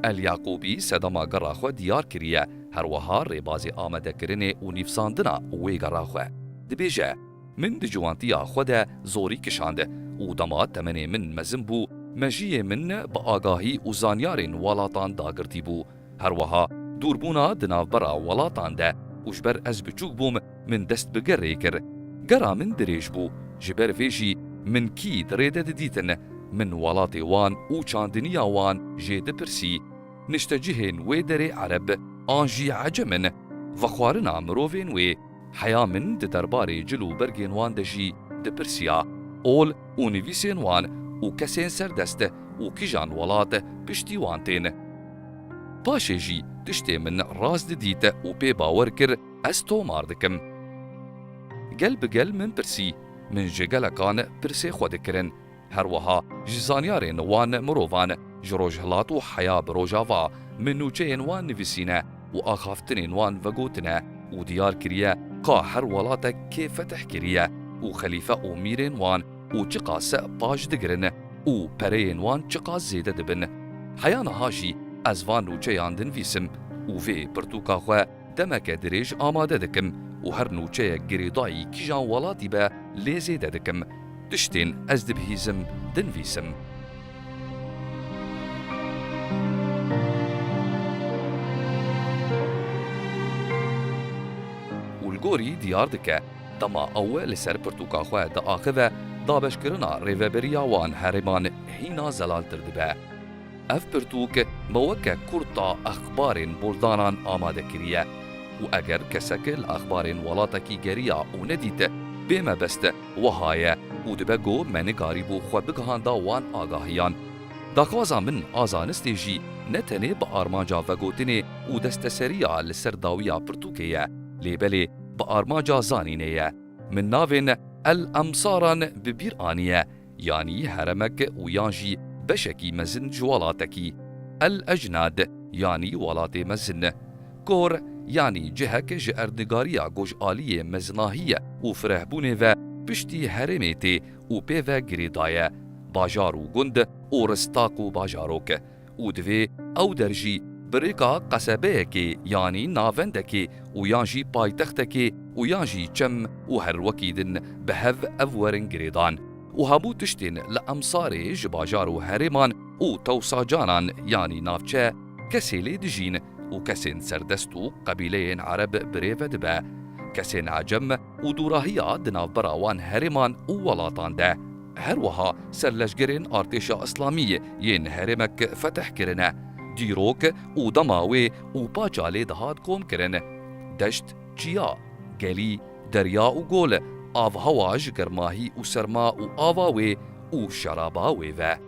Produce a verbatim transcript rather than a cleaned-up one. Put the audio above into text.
El Yaqûbî sedema gera xwe diyar kiriye, her wiha rêbazê amadekirinê û nivîsandina wê gera xwe. Dibêje, Min di ciwantiya xwe de zorî kişand û dema temenê min mezin bû, mejiyê min bi agahî û zanyarên welatan dagirtî bû. Her wiha dûrbûna di navbera welatan de û ji ber ez biçûk bûm, min dest bi gerê kir. Gera min dirêj bû, ji ber vê jî min kî di rê de didîtin, min welatê wan û çandiniya wan jê dipirsî. Niştecihên wê derê Ereb an jî Ecem in. Vexwarina mirovên wê, heya min di derbarê cil û bergên wan de jî dipirsiya, ol û nivîsên wan û kesên serdest û kîjan welat piştî wan tên. Paşê jî tiştê min rast didît û pê bawer kir, ez tomar dikim. Gel bi gel min pirsî, min ji gelekan pirsê xwe dikirin. Her wiha ji zanyarên wan mirovan, ji rojhilat û heya bi rojava, min nûçeyên wan nivîsîne û axaftinên wan vegotine û diyar kiriye ka her welatek kê fetih kiriye û xelîfe û mîrên wan û çiqas paş digirin û pereyên wan çiqas zêde dibin. Heya niha jî ez van nûçeyan dinivîsim û vê pirtûka xwe demeke dirêj amade dikim û her nûçeyek girêdayî kîjan welatî be lê zêde dikim. Tiştên ez dibihîzim, dinivîsim. Û li gorî diyar dike, dema ew li ser pirtûka xwe diaxive, dabeşkirina rêveberiya wan herêman hîna zelaltir dibe. Ev pirtûk me weke kurta exbarên boldanan amade kiriye û eger kesek li exbarên welatekî geriya û nedît, bê mebest wiha ye û dibe ku me nikarîbû xwe bigihanda wan agahiyan. Daxwaza min a zanistê jî ne tenê bi armanca vegotinê û desteseriya li ser dawiya pirtûkê ye, lê belê bi armanca zanînê ye. Min navên El Emsaran bi bîr aniye, yanî heremek û yan jî beşekî mezin ji welatekî. El Ecnad, yanî welatê mezin. Kor, yanî cihek ji erdnigariya gojaliyê mezinahî ye û firehbûnê ve piştî herêmê tê û pê ve girêdaye. Bajar û gund û ristaq û bajarok. Û divê ew der jî bi rêka qesebeyekê, yanî navendekê û yan jî paytextekê û yan jî çem û her wekî din bi hev ev werin girêdan. Û hemû tiştên li Emsarê ji bajar û herêman û tewsacanan, yanî navçe, kesê lê dijîn û kesên serdest û qebîleyên Ereb bi rê ve dibe. Kesên Ecem û dûrahiya di navbera wan herêman û welatan de. Her wiha serleşgerên artêşa Îslamî yên herêmek fetih kirine. Dîrok û dema wê û paça lê dihat komkirin. Deşt, çiya, gelî, derya û gol, avhewa ji germahî û serma û ava wê û şeraba wê ve.